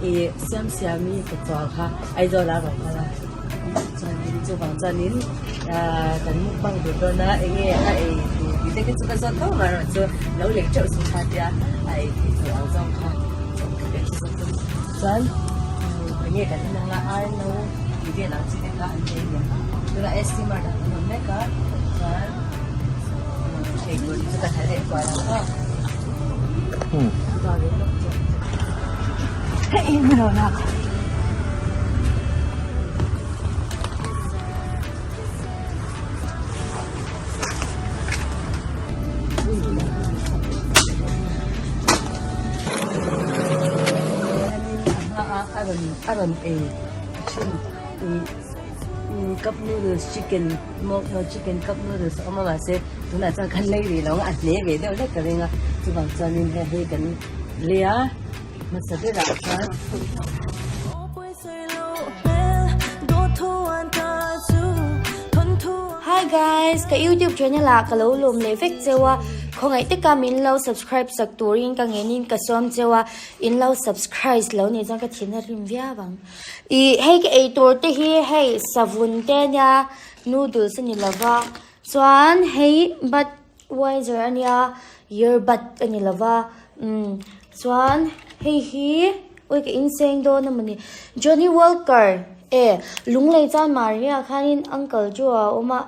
Ih Siamsiami pachuau kha Aizawl ah a rawn kal a chuanin chuvang chuanin ahh kan mukbang tur dawn a enge a ei tur tih te khi chu ka zawt tho mai erawh chu lo lei teuh chu kha tia a ei theih tur ang zawng kha chuan enge kan en ang a ar no tih vel ang chi te kha an ei a nia tunah ST mart ah kan awm mek a chuan ei tur te chu kan han en kual ang aw. A rawn ei thin ih cup noodles chicken chicken cup noodles a awm a mahse tunah chuan kan lei rih lo a a hle ve deuh hlek ka ring a chuvang chuanin hei hei kan lei a hmasa berah chuan. Hi guys ka youtube channel ah ka lo lawm leh vek cheu a khawngaih taka min lo subscribe sak turin ka ngenin ka sawm cheu a in lo subscribe lo nih chuan ka thin a rim viau ang ih hei ka eitur te hi hei savun te ania noodles a ni lova chuan hei budweiser ania earbud a ni lova umm chuan hei hi ui ka inseng dawn a mawni Johnny Walker e lunglei chuan Maria khanin uncle chu a awm a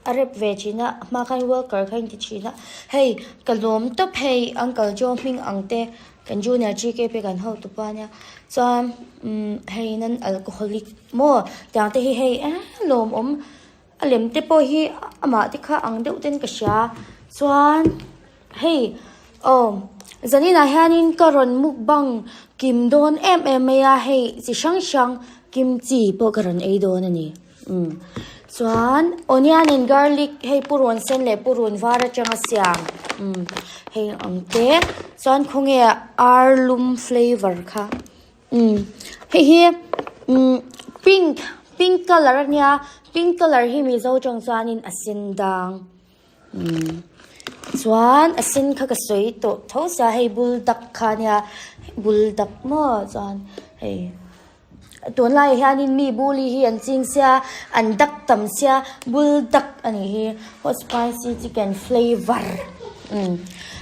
a rep ve thin a a hma khan Walker kha a inti thin a hei ka lawm tawp hei uncle chu hming ang te kan junior GKP kan hotu pa ania chuan umm hei non alcoholic maw tiang te hi hei eee lawmawm. A lem te pawh hi amah te kha ang deuh ten ka hria chuan hei aw zaninah hianin ka rawn mukbang kim dawn em em mai a hei chi hrang hrang kimchi pawh ka rawn ei dawn a ni umm chuan onion and garlic hei purun sen leh purun var atanga siam umm hei ang te chuan khawnge ar lum flavour kha. Umm hei hi umm pink pink colour a nia pink colour hi mizo tawng chuanin a sen dang umm chuan a sen kha ka sawi tawh tho sia hei bul dak kha ania bul dak maw chuan hei tunlaiah hianin mi buli hi an ching sia an dak tam sia bul dak a nih hi hot spicy chicken flavour umm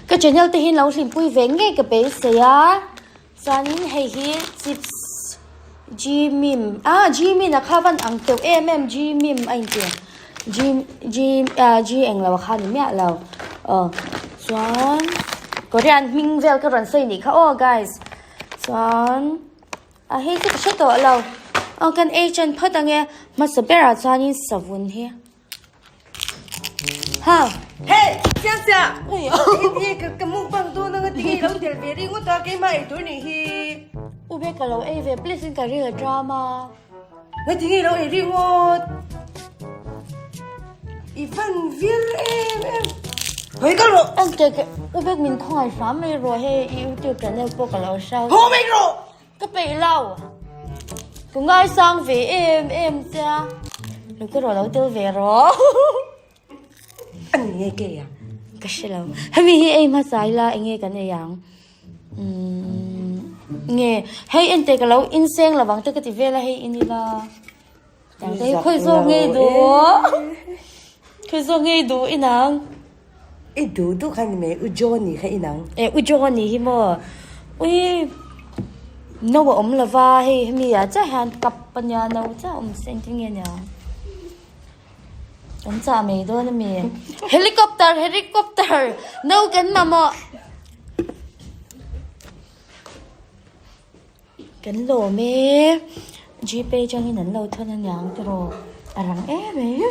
ka channel te hi an lo hlimpui ve ngei ka beisei a. Chuanin hei hi chips G-mim ah G-min a kha van ang teuh em em G-mim a inti G G ah G englo a kha ni miah lo aw chuan Korean hming vel ka rawn sawi nih kha aw guys chuan a hei chu ka hre tawh lo aw kan ei ṭan phawt ange hmasa berah chuanin savun hi. Ha. Hey, siang siang. Hi ka ka mukbang tu na nga tingi lo tel ve ri ngut a keima ei tur ni hi. U be ka lo ei ve please in ka ril a drama. Nga tingi lo ei ri ngut. I van vir em em. Hoi ka ro. Ang ke ke u be min khongai hram mai ro he i YouTube channel pawh ka lo hra. Ho mai ro. Ka peih lo. Ka ngaisang ve em em che a. Lo ka rawh lo tel ve rawh. A ni nge ke a? Ka hre lo. Hemi hi ei hmasa ila enge kan ei ang. Umm nge hei ente ka lo inseng lovang te ka ti vel a hei in ila. Tang te hi khawi zawk ngei duh. Khawi zawk ngei duh inang. I duh duh kha ni mai U Johnny kha inang. E U Johnny hi maw. Ui no a awm lova hei hemi ah chiah hian cup ania no chiah a awm se engtin nge niang. Kan chah mai dawn ami. Helicopter helicopter no kan mamawh. Kan lawm e. Gpay atangin an lo thawn aniang tiraw a rang em em.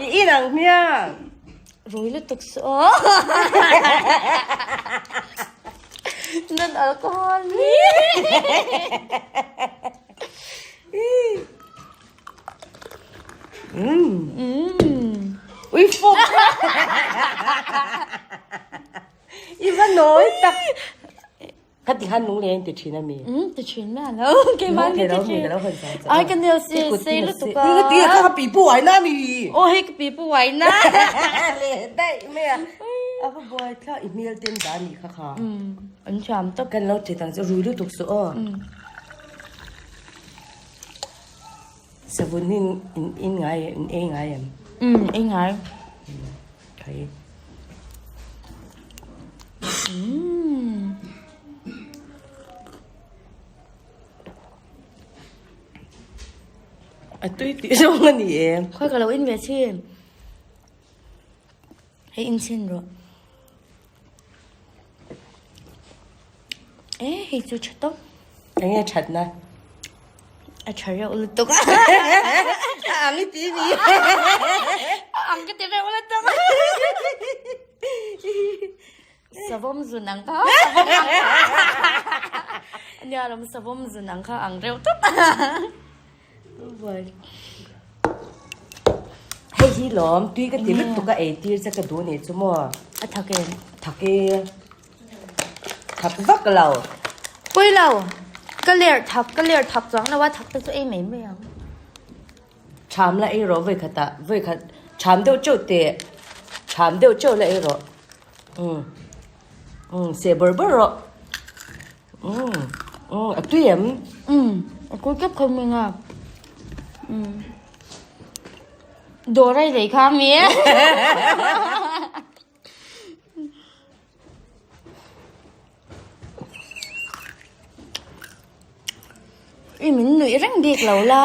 I in ang hmiang. Rui lutuk su aw. Non alcohol ni. Mm. Ui fawk. I va nawi tak. Ka ti khan nung leng ti thin ami. Mm, ti thin na lo. Ke man ti thin. Ai kan nil si sei lutuk a. Ni ti ka pi pu ai na mi. Oh hei ka pi pu ai na. Le dai me a. A va buai thla i hmel ten dah anih kha kha. An thiam tawp. Kan lo ṭhet ang che rui lutuk suh aw. Savun hi in in ngai in ei ngai em? Umm ei ngai. Khai. Umm. A tui tih zawng a ni em? Khawi ka lo in ve chin. Hei in chhin rawh. E hei chu tha tawp. Eng nge that na? A tha reuh lutuk. A ang i ti mi. A ang ka ti reuh lutuk. Savawm zun ang kha. Nia lam savawm zun ang kha ang reuh tawp. Hei hi lawm tui ka ti lutuk a ei tir che ka duh nih chu maw? A thak em? Thak e. Thak vak lo. Pawi lo. Ka ler thak ka ler thak chuang lo a thak te chu ei mai mai ang. Tham la ei rawh vawikhat ah vawikhat tham deuh teuh teh tham deuh teuh la ei rawh. Umm umm seh bawrh bawrh rawh. Umm umm a tui em? Umm a kul tep kho mai nga. Umm dawr a i lei kha mi e. I min nuih reng bik lo la.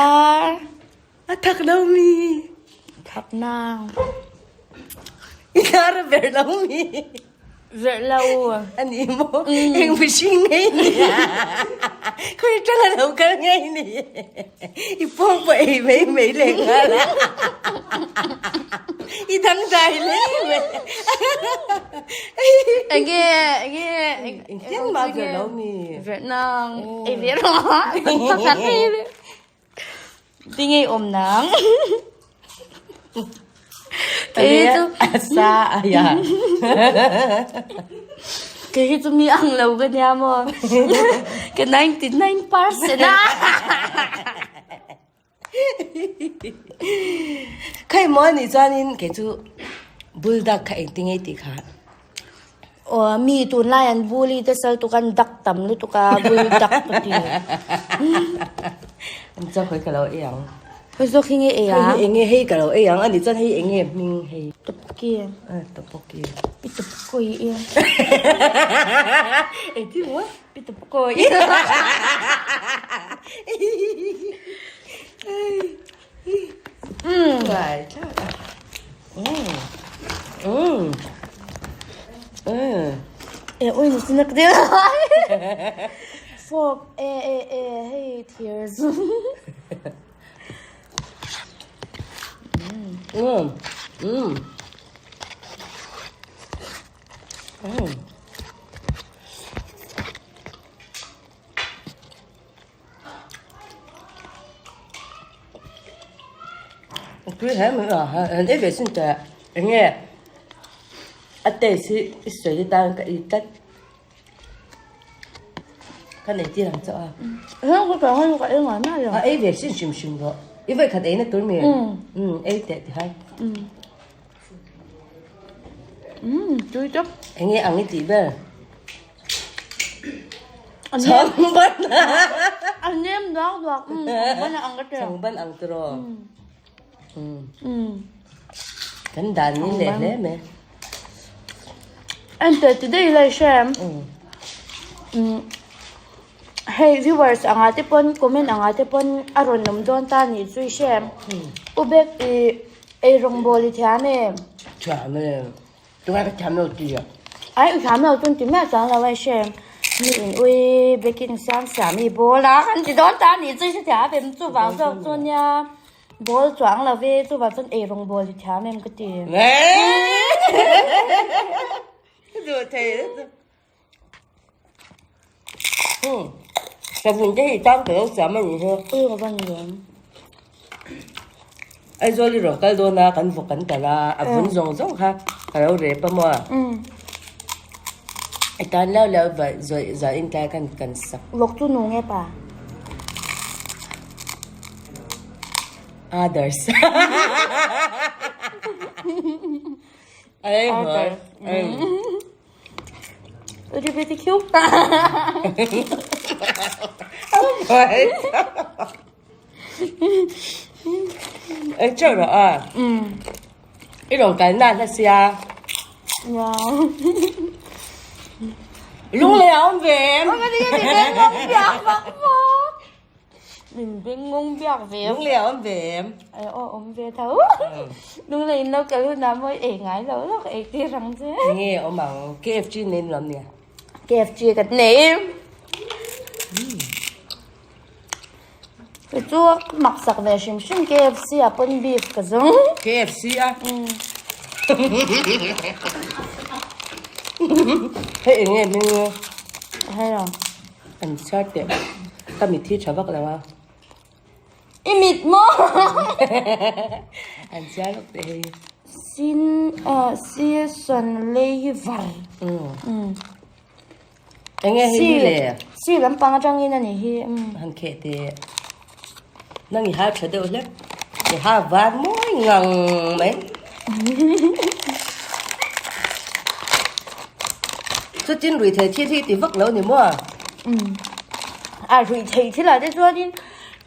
A thak lo mi. Thak nang. I nar a verh lo mi. Verh lo. A ni maw? Eng mihring ngei ni. Khawi tang a lo kal ngei ni. I pawng pawh ei mai mai leh nghal a. I dangdai hle mai. Enge enge Engtin mah verh lo mi. Verh nang. Ei ve rawh. Thak ei ve. Ti ngei awm nang. Kei chu Sa aya. Kei hi chu mi ang lo ka nia maw. Ka 99% a. Khai maw ni chuanin kei chu buldak kha engti ngei tih kha. Aw mi tunlai an bully te sal tuk an dak tam lutuk a bul dak ka ti. An chuan khawi ka lo ei ang. Khawi zawk hi nge ei a? Hei hi enge hei ka lo ei ang ani chuan hei enge hming hei. Tteokbokki. Ah tteokbokki. Pi tteokbokki i. Engtin maw? Pi tteokbokki. E ui ni chu nak deuh fork e e e hei thir zum. Tui hle mai a han ei ve sin teh eng nge a taste hi i sawi tan ka ei tlat ka nei tir ang chauh a a ei ve sin hrim hrim rawh i vawikhat ei na tur mi ei teh ti hai tui tawp eng nge ang i tih ber. Changban A nem duak duak changban ang ka ti. Changban ang tiraw. Kan dan ni leh hle mai. En teh ti daih lai hre. Hei viewers anga te pawn comment anga te pawn a rawn awm dawn ta nih chu i hre. U bek i eirawngbawl i thiam em? Thiam e. Tungai ka thiam lo ti a. Ai u thiam lo chun ti miah chuang lo ai hre. Mi in ui baking siam siam i bawl a kan ti dawn ta ni chu hre thiam em chu vang zawk chu nia bawl chuang lo ve chu vang chuan eirawng bawl i thiam em ka ti. Duh thei Savun te hi tang ka lo siam a nih hi. Ui ka van lem. Aizawl i rawn kal dawn a kan vawk kan tal a, a vun zawng zawng kha ka lo rep a maw. I tan lau lau zawih zah in tlai kan kan sak. Vawk chu nu nge pa? Others. Ei hoi. LGBTQ. Oh my god. Ei cheu rawh a. I rawn kal na hla sia. Wow. Lunglei a awm ve em? Min beng ngawng biak ve. Lunglei a awm ve em? Ai aw awm ve tho. Lunglei in lo kal hunah mawi ei ngai lo lo ka ei tir ang che. Nge awm ang KFG nei nuam nia. KFG ka nei. Kei chu mak sak ve hrim hrim KFC ah pawn beef ka zawng. KFC a? Hei eng nge hming nge? Hei lo. An chhiar teh. Ka mit hi tha vak lo a. I mit maw? An chhiar vak teh hei. Sin season lei hi var. Eng nge hei hi le? Si lampang atangin a nih hi. Han kheh teh. Nang i ha tha deuh hlek. I ha var mawi ngang mai. Chutin rui thei thil hi ti vak lo ni maw? A rui thei thil ah te chuanin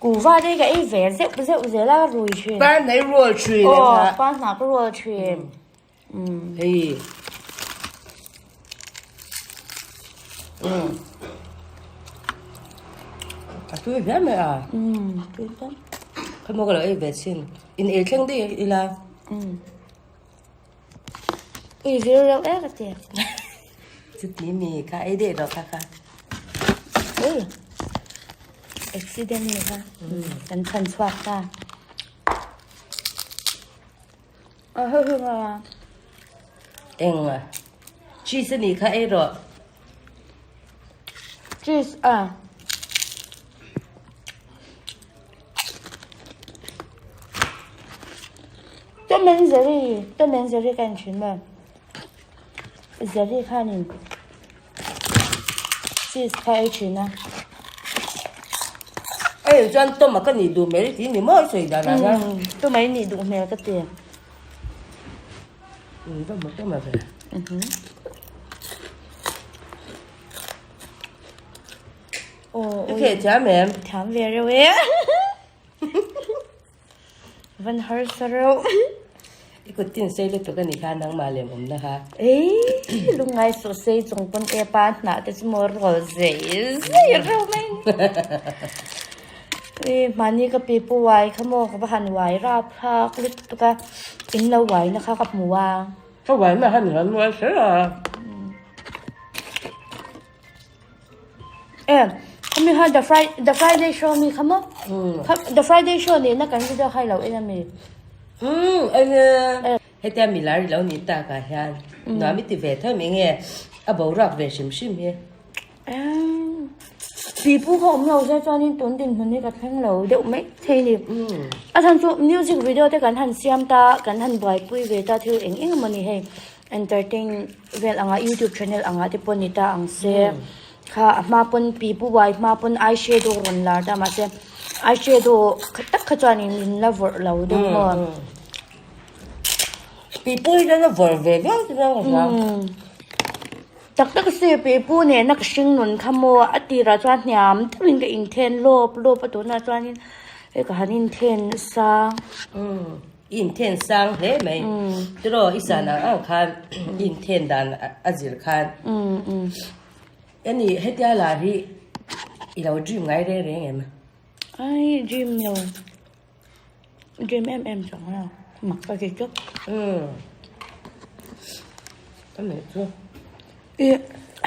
kuhva te ka ei ve zeuh zeuh zel a rui thin. Pan hnai rual thin. Aw pan hnah ka rual thin. Hei. A tui hle mai a. Tui hle. Khaw maw ka lo ei ve chin. In ei thleng daih ila. Ui vir reuh e ka ti. Chuti mi kha ei daih rawh kha kha. Ui. Accident ni kha. Kan chhan chhuak ta. Eng a cheese a nih kha ei rawh. Cheese a. Tom and Jerry, Tom and Jerry ka en thin maw? Jerry khanin cheese kha ei thin a. Ei chuan Tom a ka nih duh hmel i ti ni maw i sawi dan ah hian. Tom a i nih duh hmel ka ti. Va hmu Tom a ve. I kheh thiam em? Thiam ve reuh e. Van harsa reuh. I kut tin sei lutuk a nih kha nangmah lem awmna kha. Ei, lungngai suh sei chung pawn e pa hnah te chu maw rawl zei zei reuh mai. Ei, mahni ka pi pu uai kha maw ka va han uai rap thlak lutuk a, in lo uai na kha ka hmu a. Ka uai na han han uai hle a. E, khami kha the Friday, the Friday show mi kha maw? The Friday show nena kan video kha i lo en a mi? Umm, en e. Hetia milar i lo nih takah hian nuam i ti ve tho em enge a boruak ve hrim hrim hi? Emm, pipu kha awm lo se chuanin tun dinhmun hi ka thleng lo deuh mai thei ni. A chhan chu music video te kan han siam ta, kan han buaipui ve ta thil eng eng emaw ni hei. Entertain vel anga youtube channel anga te pawh ni ta ang se kha a hma pawn pi pu uai hma pawn eyeshadow rawn lar ta mahse eyeshadow kha tak kha chuanin min la vawrh lo deuh maw. Pi pu hi chuan a vawrh ve viau chu chuan ka hria. Tak tak si pi pu nena ka hring nun kha maw a tirah chuan hniam deuhin ka inthen lawp lawp a tunah chuanin hei ka han inthen sang. I inthen sang hle mai. Tiraw i san ang ang khan i inthen dan a zir khan. Ani hetia lar hi i lo dream ngai reng reng em? Ai dream lo. Dream em em chuang lo. Mak ka ti chawp. Ka meh chu. I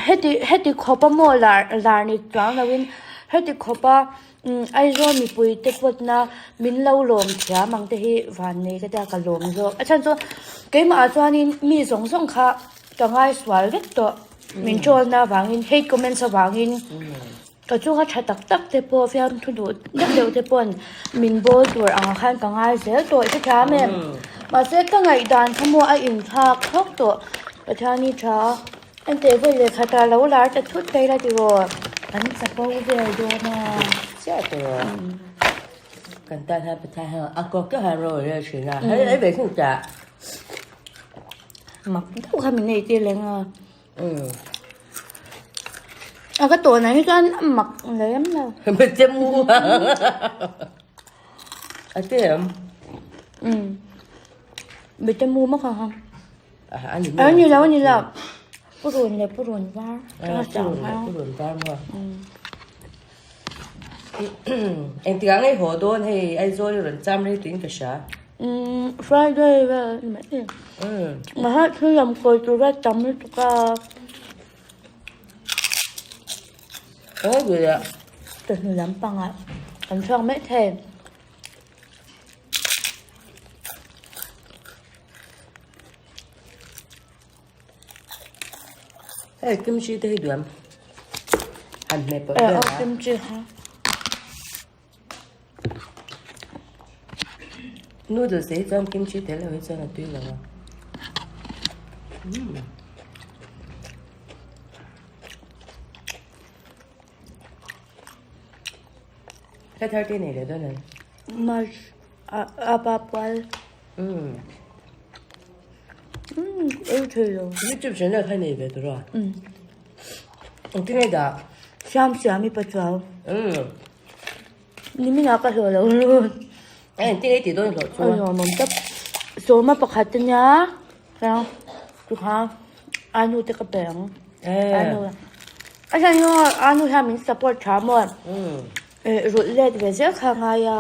heti heti khawpa maw lar lar ni chuang loin heti khawpa Aizawl mipui te pawtna min lo lawm thiam ang te hi van nei ka tia ka lawm zawk a chhan chu keimah ah chuanin mi zawng zawng kha ka ngaisual vek tawh min troll na avangin hate comments avangin ka chunga tha tak tak te pawh fiamthu duh deuh deuh te pawn min bawl tur ang khan ka ngai zel tawh i hrethiam em mahse ka ngaihdan kha maw a inthlak thawk tawh Pathian hi tha a. Enteh vawi leh khatah lo lar ta thut phei la tiraw kan chapo vel dawn a. Chiah tiraw kan tan hian Pathian hian a kawk te han ro rel thin a hei ei ve thung tah. Mak deuh kha min ei tir leng a. A ka tawn ah hi chuan a mak lem lo. Hmeichhe mu a te em? Umm hmeichhe mu mak a ha. A ni lo a ni lo purun leh purun var a purun leh purun var maw engtik ah ngei haw dawn hei Aizawl hi rawn cham rei tuin ka hria. Umm Friday vel a ni mai e. Mahse thil lam kawi tur vel tam lutuk a. Chawhnu lampangah kan chhuak mai thei. Hei kimchi te hi duam han hmeh pawh vel a. Kimchi ha. Noodles te hi chuan kimchi tel lo hi chuan a tui lo a. Thla thar te nei leh dawn em? March a pa pual. Umm. Umm ei thei lo. YouTube channel kha nei ve tur a. Umm. Eng tinge dah? Siam siam i pachuau. Umm. Nimin ah ka hlawh lo lut. Eng tinge i tih dawn i hlawh chu? A nuam awm tawp. Sawma pakhat ania. Chuan tukha anu te ka pe ang. Anu a hian hi anu hian min support tha maw? Rulh let ve zel kha a ngai a.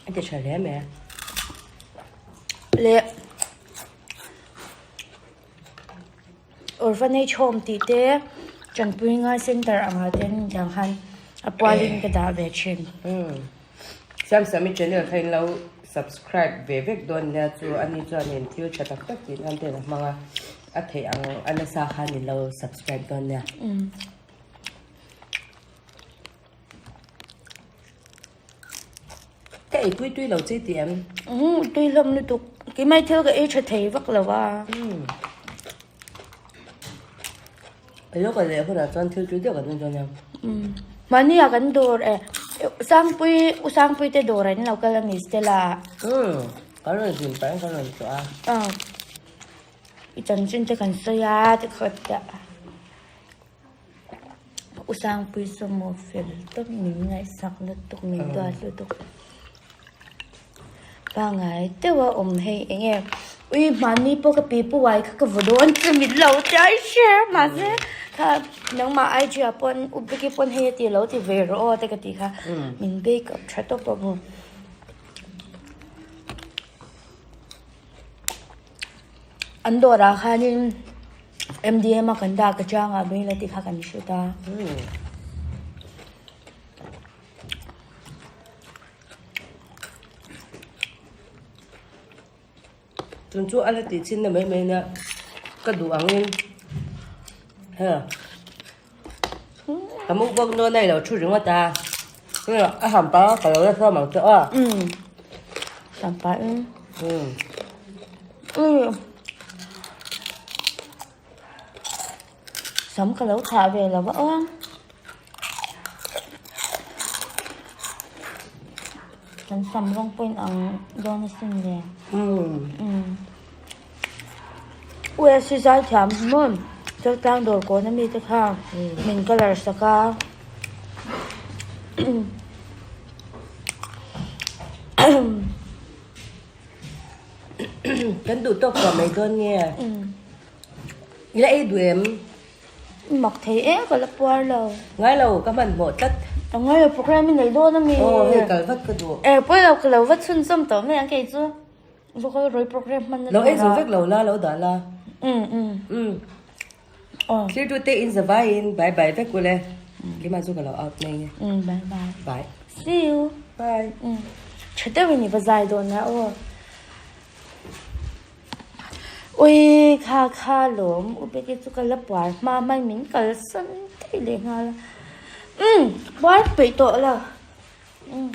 A ti tha hle mai a. Leh orphanage home tih te tanpui ngai center angah te an intiang khan a pualin ka dah ve thin. Siam Sami channel kha in lo subscribe ve vek dawn nia chu ani chuanin thil tha tak tak tih nan ten a hmang a, a theih ang a nasa khan in lo subscribe dawn nia. Ka ei pui tui lo che tih em? Tui hlawm lutuk. Keimah thil ka ei tha thei vak lo a. Ilo kal leh hunah chuan thil tui deuh kan en dawn nia. Mahni ah kan dawr e Sangpui U Sangpui te dawr an lo kal a ni Stella. Kan rawn zin pah in kan rawn tlawh a. I chanchin te kan sawi a tikhat ah. U Sangpui chu maw fel tawp min ngaihsak lutuk min duat lutuk pangai deuh a awm hei eng nge ui hmanni pawh ka pi pu uai kha ka vaw dawn chu min lo chai hrep mahse kha nangmah IG ah pawn u Beki pawn hei a ti lo ti ve rawh aw te ka tih kha min bake up tha tawp a maw. An dawrah khanin M_D_M a kan dah ka changah mai la tih kha kan hre ta. Tun chu a la tih chin na mai mai nia ka duh angin he ka mukbang dawn a i lo thu ringawt a a ham pang a ka lo la hruam ang che aw. Ham pah in. Sam ka lo thah ve lo va aw. Kan sam rawng pawh in ang dawn asin le. US hi zai thiam maw Chaltlang dawr kawn ami te kha min colour sak a. Kan duh tawk tawh mai dawn nge? I la ei duh em? Mak thei em ka la puar lo. Ngai lo ka hmanhmawh tlat. A ngai lo program i nei dawn ami? Aw hei kal vat ka duh. Eh pawi lo ka lo va chhunzawm tawh mai ang kei chu. Vocal rui program hman na Lo ei zo vek lo la lo dah la. Um um. Um. Aw. Thlir tu te in zavai in bye bye vek ule. Keimah chu ka lo out mai nge. Um bye bye. Bye. See you. Bye. Um. Tha deuhin i va zai dawn a aw. Ui kha kha lawm u Beki chu ka la puar hma hma in min kalsan daih leh nghal a. Um puar peih tawh lo. Um.